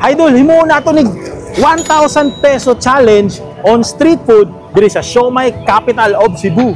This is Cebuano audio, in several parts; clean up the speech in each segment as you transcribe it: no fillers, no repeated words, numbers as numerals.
Idol, himuon nato ni 1,000 peso challenge on street food diri sa Siomai Capital of Cebu.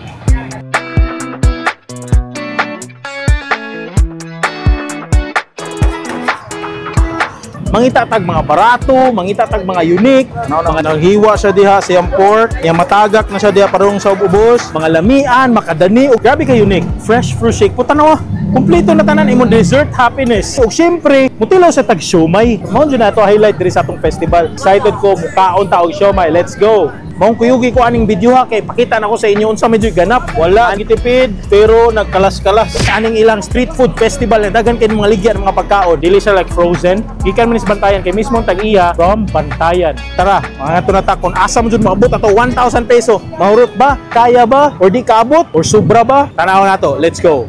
Mangita tag mga barato, mangita tag mga unique, mga nanghiwa siya diha sa iyang pork, iyang matagak na siya diha parong sa ubos, mga lamian, makadani, ug grabe ka unique. Fresh fruit shake. Puta na, kumpleto na tanan imong dessert happiness. Ug syempre, mutilaw sa tag siomay. Mao jud na ato highlight diri sa atong festival. Excited ko mukaon ta og siomay. Let's go. Maong kuyugi ko aning video ha kay pakita na ko sa inyo unsa medyo ganap. Wala ang gitipid pero nagkalas-kalas. Aning ilang street food festival na daghan kay mga ligyan mga pagkaon. Dili siya like frozen. Gikan man ni sa Bantayan kay mismo ang tag-iya from Bantayan. Tara, mga na ta kung asa mo jud maabot ato 1,000 peso. Mahurot ba? Kaya ba? Or di kaabot? Or sobra ba? Tanaw nato. Let's go.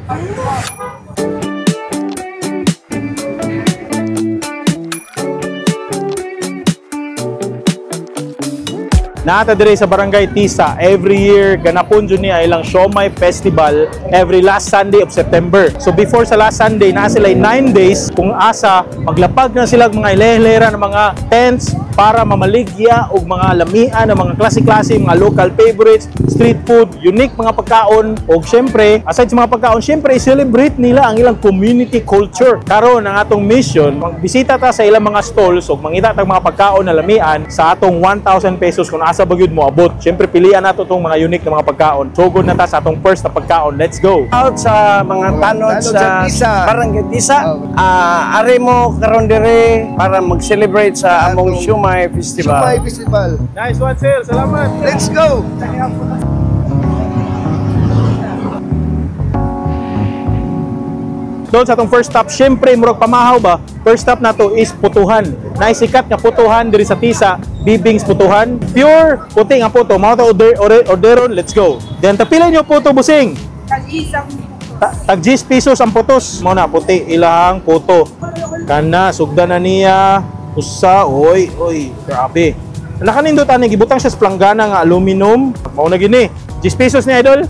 Naata dire sa Barangay Tisa, every year ganapon jud niya ilang Siomai Festival every last Sunday of September. So before sa last Sunday, naa sila 9 days kung asa maglapag na sila mga ilehlera ng mga tents para mamaligya og mga lamian ng mga klase-klase, mga local favorites, street food, unique mga pagkaon og syempre, aside sa mga pagkaon, syempre i-celebrate nila ang ilang community culture. Karon ang atong mission, magbisita ta sa ilang mga stalls og mangita tag mga pagkaon na lamian sa atong 1,000 pesos kung asa ba gyud mo abot. Syempre pilian nato tong mga unique na mga pagkaon. Sugod na ta sa atong first na pagkaon. Let's go. Out sa mga tanod sa Barangay Tisa. Ari mo karon dire para mag-celebrate sa among Siomai Festival. Siomai Festival. Nice one, sir. Salamat. Let's go. Doon sa atong first stop, syempre murag pamahaw ba? First stop nato is Putuhan. Naisikat nga Putuhan diri sa Tisa, Bibing's Putuhan. Pure puti nga puto. Mao to order orderon, let's go. Then tapilay niyo puto busing. Tag 10 pesos ang putos. Mao na puti ilang puto. Kana sugdan na niya. Usa, oy, oy, grabe. Nakanindot ani gibutang siya sa planggana nga aluminum. Mao na gini. 10 pesos ni idol.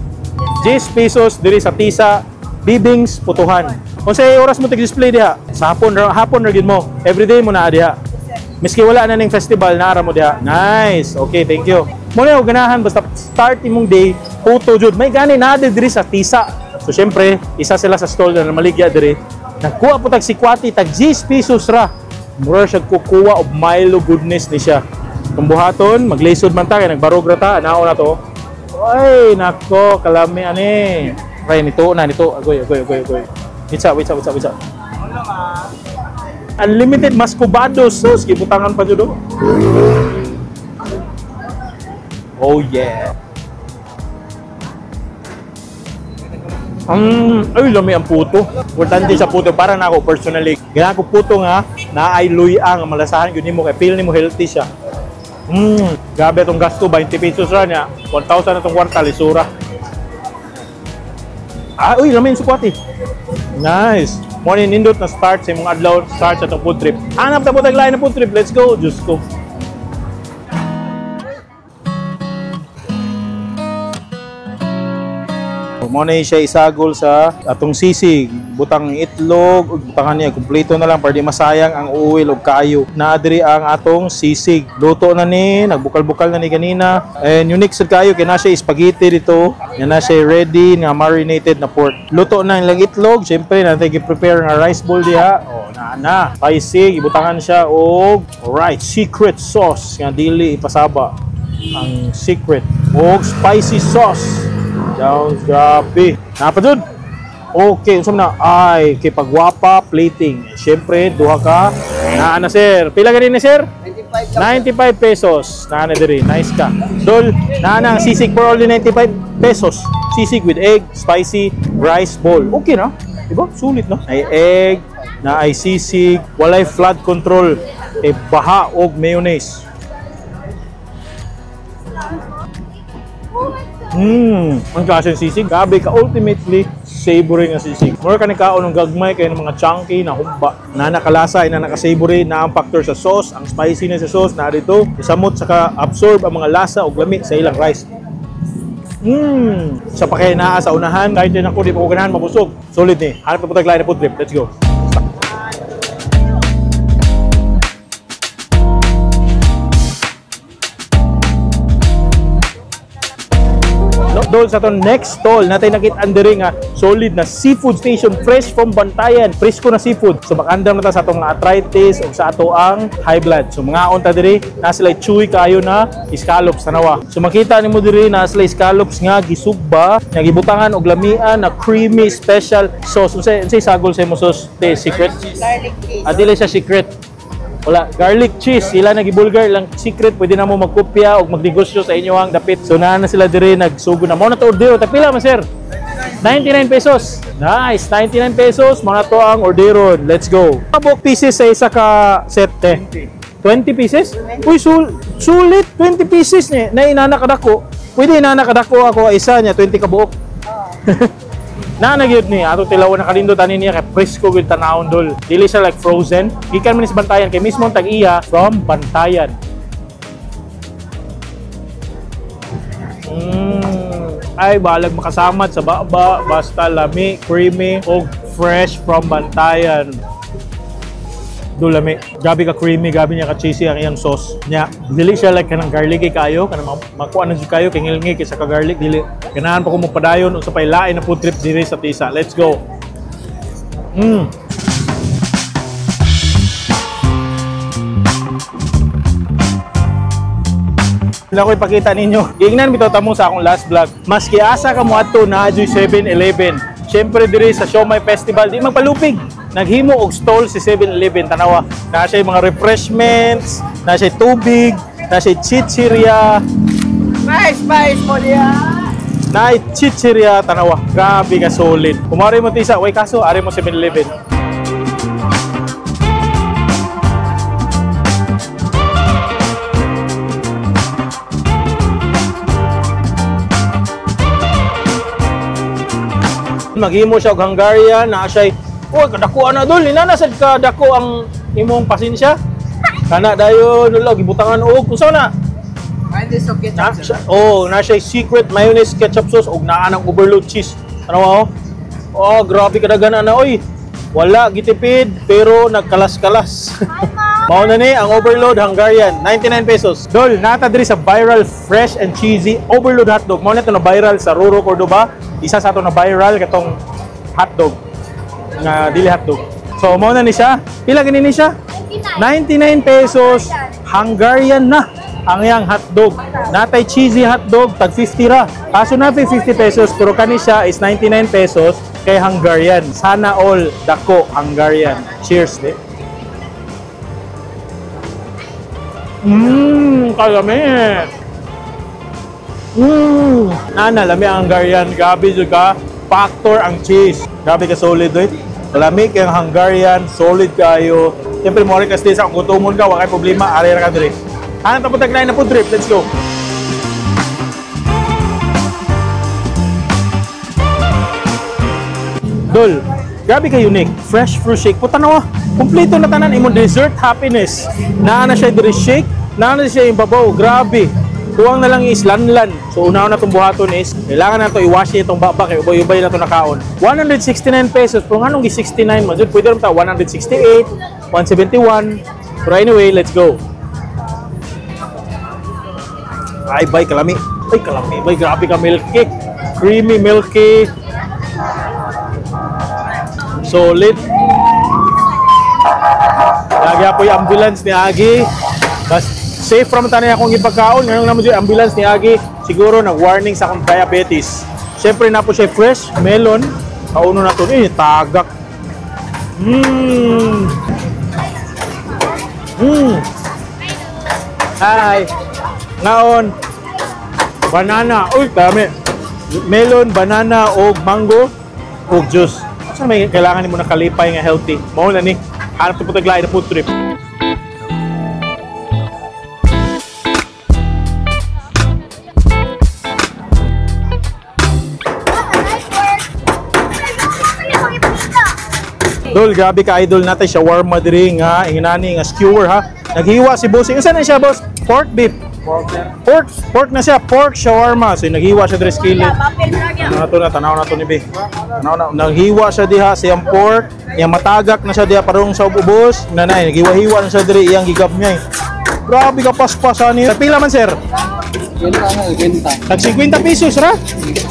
10 pesos diri sa Tisa, Bibing's Putuhan. Unsay oras mo tig-display diha? Sa hapon, hapon ra gid mo. Everyday mo naa diha. Miski wala na ning festival, naara mo diha. Nice. Okay, thank you. Mo na ganahan basta start imong day, puto jud. May gani naa diri sa Tisa. So syempre, isa sila sa stall na maligya diri. Nagkuha po tag sikwati, tag 10 pesos ra. Mura siya kukuha og Milo goodness ni siya. Kung buhaton, maglisod man ta kay nagbarog ra ta, anao na to. Ay, nako, kalami ani. Okay, nito na nito. Agoy, agoy, agoy, agoy. Wait sa, wait sa, wait sa, wait sa. Unlimited mascobado sauce gibutangan pa jud. Oh yeah. Ay lami ang puto. Importante sa puto para na ako personally. Ganahan ko puto nga naay luya nga malasahan gyud nimo kay feel nimo healthy siya. Grabe itong gasto, 20 pesos ra niya. 1,000 na itong kwarta lisura. Ah, uy, lami yung sukwati. Nice. Morning nindot na start sa imong adlaw, start sa itong food trip. Hanap na po taglain na food trip. Let's go. Diyos ko. Mo na siya isagol sa atong sisig, butang itlog, ug butangan niya kumpleto na lang para di masayang ang oil ug kaayo. Naa diri ang atong sisig. Luto na ni, nagbukal-bukal na ni kanina. And unique sad kaayo kay na siya spaghetti dito. Yan na siya ready nga marinated na pork. Luto na ilang itlog, syempre natin gi-prepare nga rice bowl diha. Oh, naa na. Spicy, gibutangan siya og alright, secret sauce nga dili ipasaba ang secret og spicy sauce. Down, grabe. Napa dun? Okay, unsa man na? Ay, kay pagwapa plating. Siyempre, duha ka. Naa na sir. Pila gani ni sir? 95 95 pesos. Naa na diri. Nice ka. Dol, naa na ang sisig for only 95 pesos. Sisig with egg, spicy rice bowl. Okay na? Diba? Sulit no? Ay egg, na ay sisig, walay flood control, eh baha og mayonnaise. Ang klase ng sisig. Grabe ka, ultimately savory nga sisig. More ka ni kaon ng gagmay kay ng mga chunky na humba. Na nakalasa, na naka-savory, na ang factor sa sauce, ang spicy na sa sauce na dito. Isamot saka absorb ang mga lasa og lami sa ilang rice. Sa pa kay naa sa unahan, kahit din ako di pa ko ganahan mabusog. Solid ni. Hanap na po tag line na food trip. Let's go. dol sa atong next stall. Natay nakit-an diri nga solid na seafood station fresh from Bantayan. Presko na seafood. So makandam na ta sa atong arthritis o sa ato ang high blood. So mangaon ta diri, na sila chewy kayo na scallops, tanawa. So makita nimo diri na sila scallops nga gisugba, nga gibutangan og lamian na creamy special sauce. Unsay sagol sa imo sauce? Te, secret? Garlic cheese. Ah, dili siya secret. Wala, garlic cheese. Sila nagibulgar lang secret, pwede na mo magkopya o magnegosyo sa inyo ang dapit. So naa na sila diri nagsugo na. Mao na to order. Tagpila man, sir? 99 pesos. Nice, 99 pesos. Mao na to ang orderon. Let's go. Kabuk pieces sa isa ka set, te? 20 pieces? Uy, sulit 20 pieces ni. Na inana kadako. Pwede inana kadako ako isa niya 20 ka buok. Na nagyud ni ato tilawan na kanindot ani niya kay presko gyud tanawon, dol. Dili siya like frozen. Gikan man ni sa Bantayan kay mismo ang tag-iya from Bantayan. Ay balag makasamad sa baba, basta lami, creamy og fresh from Bantayan. Dol, lami. Grabe ka creamy, grabe niya ka cheesy ang iyang sauce. Nya, dili siya like kanang garlicky kayo, kanang makuha na jud kayo kay ngilngig kaysa ka garlic dili. Ganahan pa ko mo padayon unsa pay lain na food trip diri sa Tisa. Let's go. Wala ko ipakita ninyo. Giingnan bitaw ta mo sa akong last vlog. Maski asa ka mo adto naa joy 7-Eleven. Siyempre diri sa Siomai Festival di magpalupig. Naghimo og stall si 7-Eleven, tanawa. Naa siya mga refreshments, naa siya tubig, naa siya chichirya. Spice, spice mo diya. Naa chichirya, tanawa. Grabe ka solid. Kumari mo Tisa, way kaso ari mo 7-Eleven. Maghimo siya og Hungarian, naa siya. Uy, kadako na dol, inana sad ka dako ang imong pasensya. Kana dayon ulo gibutangan og unsa na? Mayonnaise og Na, siya, oh, na siya secret mayonnaise ketchup sauce og naa nang overload cheese. Ano oh? Oh, grabe kadaghan na oy. Wala gitipid pero nagkalas-kalas. Mao na ni ang overload Hungarian, 99 pesos. Dol, nata diri sa viral fresh and cheesy overload hotdog. Mao na to na viral sa Ruro Cordoba. Isa sa ato na viral katong hotdog nga dili hotdog. So mao na ni siya. Pila gani ni siya? 99 pesos. Hungarian na ang iyang hotdog. Natay cheesy hotdog tag 50 ra. Kaso na 50 pesos pero kani siya is 99 pesos kay Hungarian. Sana all dako Hungarian. Cheers, de. Kalami. Nana lami ang Hungarian. Grabe jud ka. Factor ang cheese. Grabe ka solid, eh. Lami kay ang Hungarian, solid kayo. Siyempre mo rin kasi sa kung gutomon ka, wa kay problema, ari ra ka diri. Hanap ta pud na food trip. Let's go. Dol, grabe ka unique. Fresh fruit shake. Puta na, kumpleto na tanan imong dessert happiness. Naa na siya diri shake, naa na siya yung babaw. Grabe. Kuwang na lang is lanlan. So una na itong buhaton is, kailangan na ito i-wash itong baba kay ubay-ubay na ito nakaon. 169 pesos. Pero nga nung 69 man, pwede rin ta 168, 171. Pero anyway, let's go. Ay, bay, kalami. Ay, kalami. Bay, grabe ka milky. Creamy, milky. Solid. Lagi po yung ambulance ni Agi. Bas, safe from tanay akong ipagkaon. Ngayon naman yung ambulance ni Agi, siguro nag-warning sa akong diabetes. Siyempre na po siya fresh melon. Kauno na to. Eh, tagak. Hi. Ngaon. Banana. Uy, dami. Melon, banana, og mango, og juice. Asa may kailangan nimo nakalipay nga healthy. Mao na ni. Hanap po taglain na food trip. Dol, grabe ka idol natin shawarma diri nga inginani nga skewer ha. Naghiwa si bossing. Unsa na siya, boss? Pork, beef? Pork. Pork na siya, pork shawarma. So naghiwa siya diri skillet. Ano to na tanaw na to ni B. Tanaw na naghiwa siya diha siyang pork, iyang matagak na siya diha parong sa ubos. Nanay, naghiwa-hiwa na siya diri iyang gigab niya. Eh. Grabe ka paspasan niya. Pila man, sir? 50. Tag 50 pesos ra?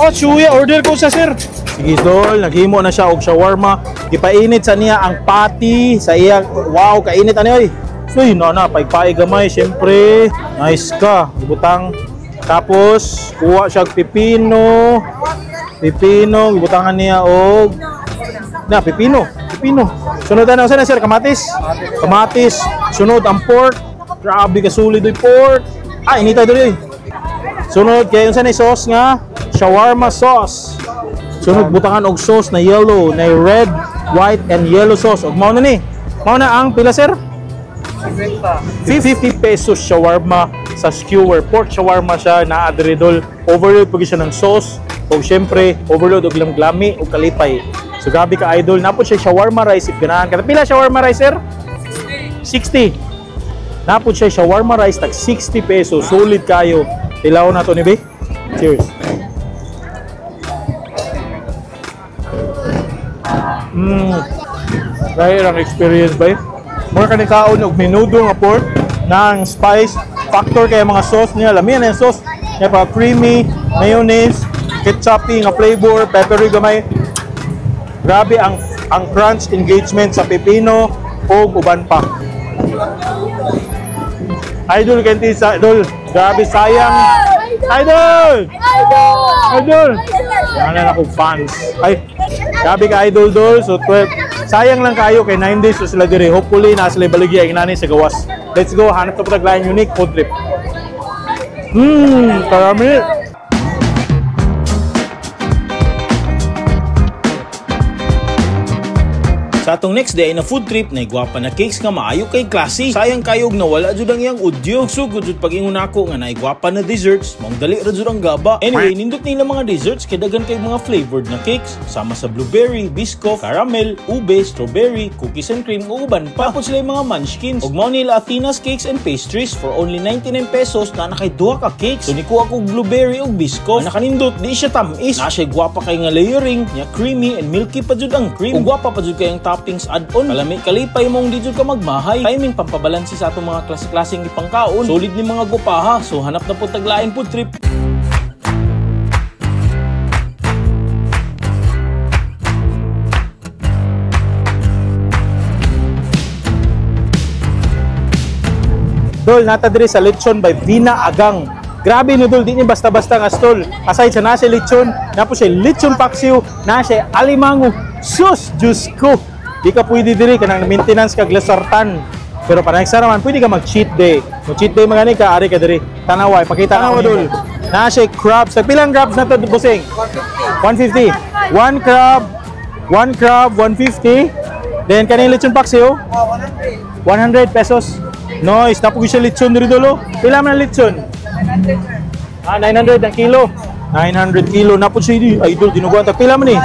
Oh, suya, order ko sa sir. Sige dol, naghimo na siya og shawarma. Gipainit sa niya ang patty sa iya. Wow, kainit ani oy. Uy, no na, paypay gamay syempre. Nice ka, ibutang. Tapos kuha siya og pipino. Pipino, gibutangan niya og na pipino, pipino. Sunod na sa sir, kamatis. Kamatis, sunod ang pork. Grabe ka sulit oy pork. Ah, inita diri. Sunod kay unsa ni sauce nga shawarma sauce. Sunod butangan og sauce na yellow, na red, white and yellow sauce. Og mao na ni. Mao na ang pila sir? 50 pesos shawarma sa skewer. Pork shawarma siya na adredol. Overload pag siya ng sauce. O syempre, overload og lamglami o kalipay. So grabe ka idol. Napod siya shawarma rice if ganahan ka. Pila shawarma rice sir? 60. Napod siya shawarma rice tag 60 pesos. Solid kayo. Tilaw na to ni be. Cheers. Dahil ang experience ba? Mura ka ni kaon og menudo nga pork ng spice factor kay mga sauce niya. Lamian na yung sauce niya pa creamy, mayonnaise, ketchup nga flavor, peppery gamay. Grabe ang crunch engagement sa pepino o uban pa. Idol kay idol. Grabe sayang. Idol! Idol! Idol! Ano na akong fans. Ay, grabe ka idol dol. So 12. Sayang lang kayo kay 9 days so sila dire. Hopefully na sila baligya ang nani sa gawas. Let's go, hanap ta taglayan unique food trip. Karami. Sa atong next day na food trip, naigwapa na cakes nga maayo kay klase. Sayang kayo og nawala jud ang iyang audio. Sugod jud pag-ingon nako nga naigwapa na desserts, maong dali ra jud ang gaba. Anyway, nindot nila mga desserts kay daghan kay mga flavored na cakes sama sa blueberry, biscoff, caramel, ube, strawberry, cookies and cream ug uban pa. Tapos sila yung mga munchkins. Ug mao nila Athena's Cakes and Pastries for only 99 pesos na nakay duha ka cakes. So nikuha kog blueberry ug biscoff. Ang nakanindot di siya tamis. Na siya gwapa kay nga layering, nya creamy and milky pa jud ang cream. Ug gwapa pa jud kay ang toppings add-on. Kalami kalipay mong di jud ka magmahay. Timing pampabalanse sa atong mga klase-klaseng gipangkaon. Solid ni mga gupaha. So hanap na po taglain food trip. Dol, nata diri sa Lechon by Vina Agang. Grabe ni Dol, di ni basta-basta nga stall. Aside sa nasa lechon, na po siya lechon paksiw, na siya alimango. Sus, Diyos ko! Di ka pwede diri kanang maintenance kag lasartan. Pero para next naman, pwede ka mag-cheat day. Mag-cheat day magani ka, ari ka diri. Tanaway, pakita na Dol. Na siya crabs. Pilang crabs na to, busing? 150. One crab, 150. Then kaning lechon paksiw? 100 pesos. Nice, tapos siya lechon diri dolo. Pila man ang lechon? 900 sir. Ah, 900 ang kilo. 900 kilo na po siya idol dinuguan ta. Pila man ni?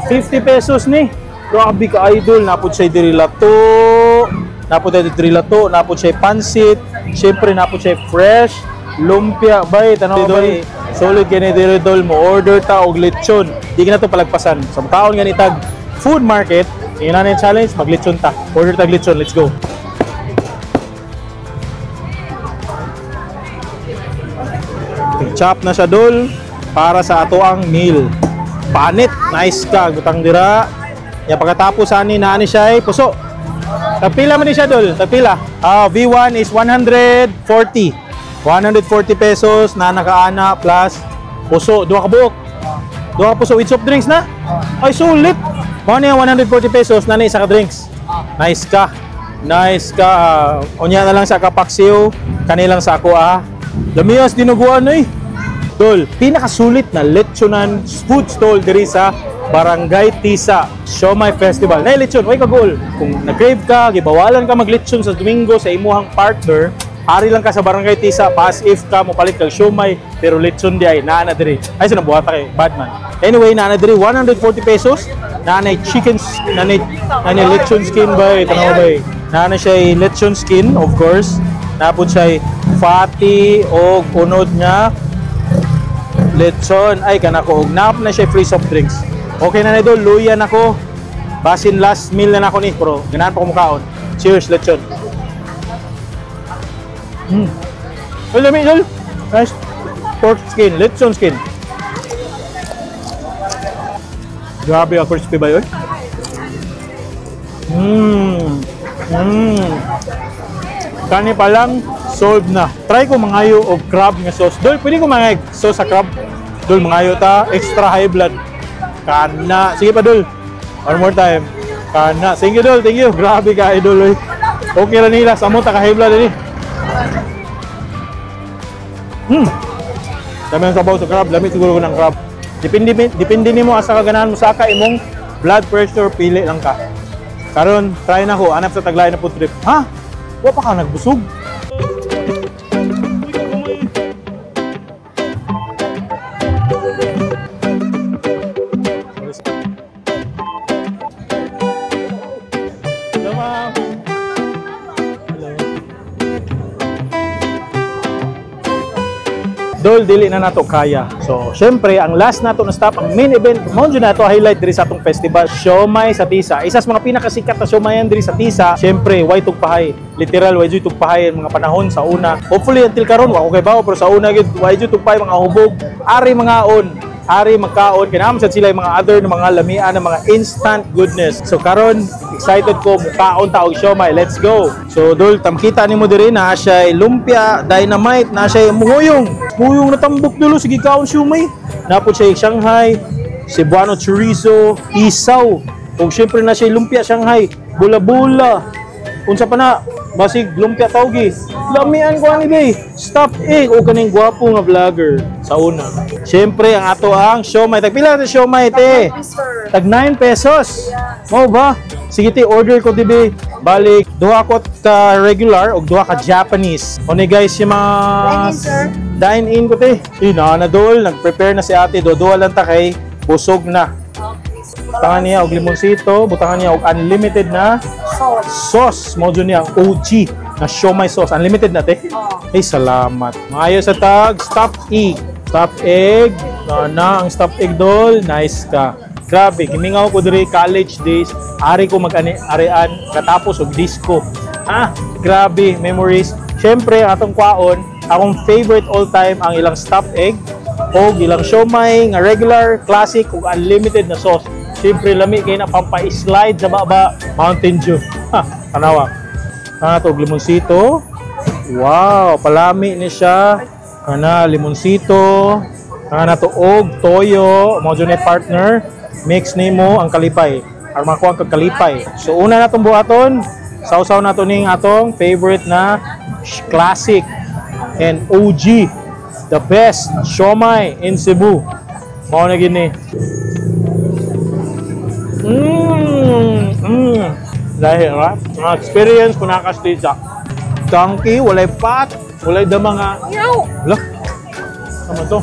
50 pesos ni. Grabe ka idol, napod siya diri lato. Napod siya diri lato, napod siya pansit. Syempre napod siya fresh lumpia bay tanaw bay. Solid kini diri dol mo order ta og lechon. Di na to palagpasan. Sa kaon gani tag food market, ingnan na challenge maglechon ta. Order tag lechon, let's go. Chop na siya dol para sa ato ang meal. Panit, nice ka, butang dira. Ya pagkatapos ani na ani siya ay puso. Tagpila man ni siya dol, tagpila. V1 is 140. 140 pesos na nakaana plus puso, duha ka buok. Duha ka puso with soft drinks na. Ay sulit. Mao ni 140 pesos na ni isa ka drinks. Nice ka. Nice ka. Unya na lang sa kapaksiw, kanilang sa ako ah. Lamias dinuguan oy. Dol, pinakasulit na lechonan food stall diri sa Barangay Tisa Siomai Festival. Nay lechon, way kagol. Kung nag-crave ka, gibawalan ka maglechon sa Domingo sa imuhang partner, ari lang ka sa Barangay Tisa, pass if ka mopalit kag siomai, pero lechon di ay naa na diri. Ay sa nabuhata kay bad man. Anyway, naa na diri 140 pesos. Naa na chicken, naa na lechon skin bay, tanaw bay. Naa na siya lechon skin, of course. Napod siya fatty o unod nga lechon. Ay kanako og nap na siya free soft drinks. Okay na na idol, luya na ko. Basin last meal na nako ni, pero ganahan pa ko mukaon. Cheers lechon. Ay lami idol. Nice pork skin, lechon skin. Grabe ang crispy ba yun? Mmm. Mmm. Kani pa lang, solved na. Try ko mangayo og crab nga sauce. Dol, pwede ko mangay sauce sa crab. Dol, mangayo ta. Extra high blood. Kana. Sige pa, Dol. One more time. Kana. Thank you, Dol. Thank you. Grabe ka, idol. Oy. Okay ra nila. Samo ta ka high blood ini. Dami ang sabaw sa crab. Lami siguro ko ng crab. Depende nimo asa ka ganahan mo saka imong blood pressure, pili lang ka. Karon, try na ko. Anap sa taglay na food trip. Ha? Wa pa ka nagbusog? Hello, ma'am. Hello. Dol, dili na nato kaya. So, syempre, ang last nato na stop, ang main event, mao jud nato highlight diri sa atong festival, Siomai sa Tisa. Isa sa mga pinakasikat na siomayan diri sa Tisa. Syempre, way tugpahay. Literal, way jud tugpahay ang mga panahon sa una. Hopefully, until karon wa ko kay bawo, pero sa una gyud, way jud tugpahay mga hubog. Ari mga on, ari magkaon, kinahanglan sad sila yung mga other na mga lamian na mga instant goodness. So karon, excited ko mukaon ta og siomai. Let's go. So Dol, tamkita nimo diri na siya lumpia, dynamite, na siya muyong. Muyong natambok dulo sige kaon siomai. Napod siya Shanghai, Cebuano chorizo, isaw. Ug syempre na siya lumpia Shanghai, bula-bula. Unsa pa na? Basig lumpia tawgi. Lamian ko ani bay. Stop eh o kaning gwapo nga vlogger sa una. Syempre ang ato ang siomai. Tag pila na siomai te? Tag 9 pesos. Mao ba? Sige te, order ko dibi. Balik duha ko ka regular og duha ka Japanese. Oni guys, yung mga Dine in, sir. Dine in ko te. Eh, na na dol, nag-prepare na si ate. Doduha lang ta kay busog na. Butangan niya og limonsito, butangan niya og unlimited na Sauce. Sauce. Mao jud niya ang OG na siomai sauce. Unlimited na te. Oh. Ay, salamat. Maayo sa tag, stop egg. Stop egg. Na, na ang stop egg dol. Nice ka. Grabe, gimingaw ko diri college days. Ari ko mag-arian katapos og disco. Ah, grabe, memories. Syempre, ang atong kwaon, akong favorite all time ang ilang stop egg o ilang siomai nga regular, classic ug unlimited na sauce. Syempre, lami kay na pampa-slide sa baba Mountain Dew. Ha, tanawa. Ah, to limonsito. Wow, palami ni siya. Kana limonsito. Kana to og toyo, mo jud ni partner. Mix nimo ang kalipay. Aron makuha ang kalipay. So una na tong buhaton, sawsaw na to ning atong favorite na classic and OG, the best siomai in Cebu. Mao na gini. Dahil ra, ang experience ko nakastisa. Chunky, walay fat, walay dama nga. Wala. Tama to.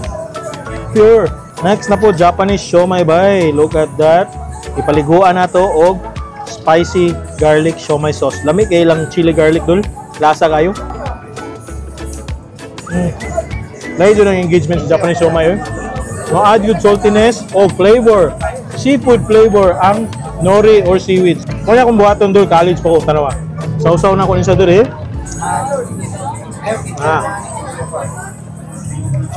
Pure. Next na po, Japanese siomai bay. Look at that. Ipaliguan na to og spicy garlic siomai sauce. Lami kay lang chili garlic dul. Lasa kayo. Lahi jud ang engagement sa Japanese siomai eh. Ma-add good saltiness o flavor. Seafood flavor ang nori or seaweeds. Kaya akong buhaton dul, college pa ko, tanawa. Sausaw na ko ni sa diri. Ah.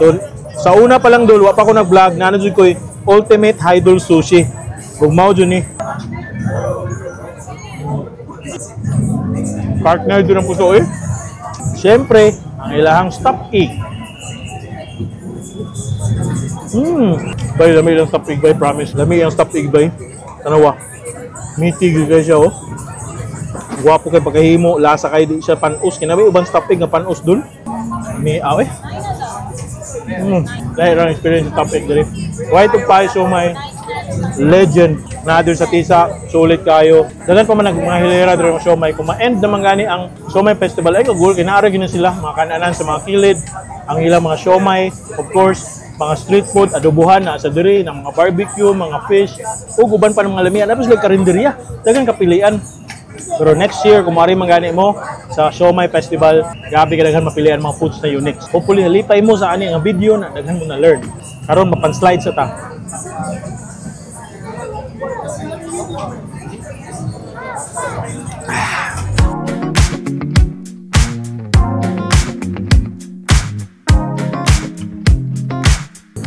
So, sa una pa lang dul, wa pa ko nag-vlog, naano jud ko'y ultimate idol sushi. Ug mao jud ni. Partner jud ang puso eh. Siyempre, ang ilahang stop egg. Bay, lami lang stop egg bay, promise. Lami ang stop egg bay. Tanawa. Meaty gyud kay siya oh. Gwapo kay pagkahimo, lasa kay di siya panus. Kinabi uban stop egg nga panus dul. Mi aw eh. Dahil ang experience sa stop egg diri. White of pie siomai. Legend na doon sa Tisa, sulit kayo. Daghan pa man nag mga hilera diri mga siomai. Kung ma-end naman gani ang siomai festival ay kagul kinaara gyud na sila mga kananan sa mga kilid, ang ilang mga siomai, of course, mga street food, adobohan na sa diri, ng mga barbecue, mga fish, ug uban pa ng mga lamian. Tapos like karinderya, daghan kapilian. Pero next year, kung maari man gani mo sa Siomai Festival, grabe ka daghan mapilian mga foods na unique. Hopefully, nalipay mo sa ani nga video na daghan mo na learn. Karon mapan-slide sa ta.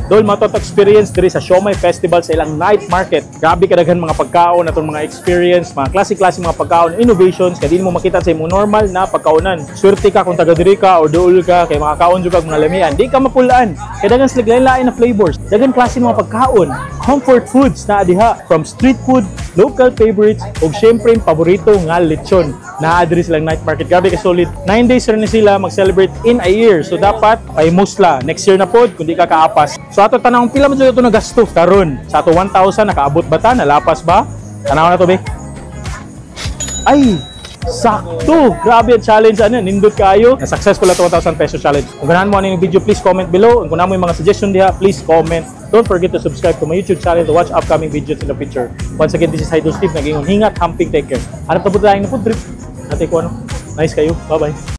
Dol mato experience diri sa Siomai Festival sa ilang night market. Grabe kadaghan mga pagkaon atong mga experience, mga klase-klase mga pagkaon, innovations kay di mo makita sa imong normal na pagkaonan. Swerte ka kung taga diri ka or duol ka kay makakaon jud kag mga lamian. Di ka mapulaan. Kay daghan sila lain na flavors. Daghan klase mga pagkaon, comfort foods na diha from street food, local favorites ug syempre paborito nga lechon. Naa diri silang night market. Grabe ka solid. 9 days rin sila mag-celebrate in a year. So dapat ay musla next year na pod kung di ka kaapas. So ato tanawon pila man jud ato nagasto karon. Sa ato 1,000, nakaabot ba ta? Nalapas ba? Tanaw na to be. Ay, sakto! Grabe ang challenge ano, nindot kayo. Na successful ato 1,000 peso challenge. Kung ganahan mo ani video, please comment below. Kung naa mo yung mga suggestion diha, please comment. Don't forget to subscribe to my YouTube channel to watch upcoming videos in the future. Once again, this is Idol Steve. Nag-ingon, hingat, hamping, take care. Hanap na po tayo na food trip. Ate ko ano. Nice kayo. Bye-bye.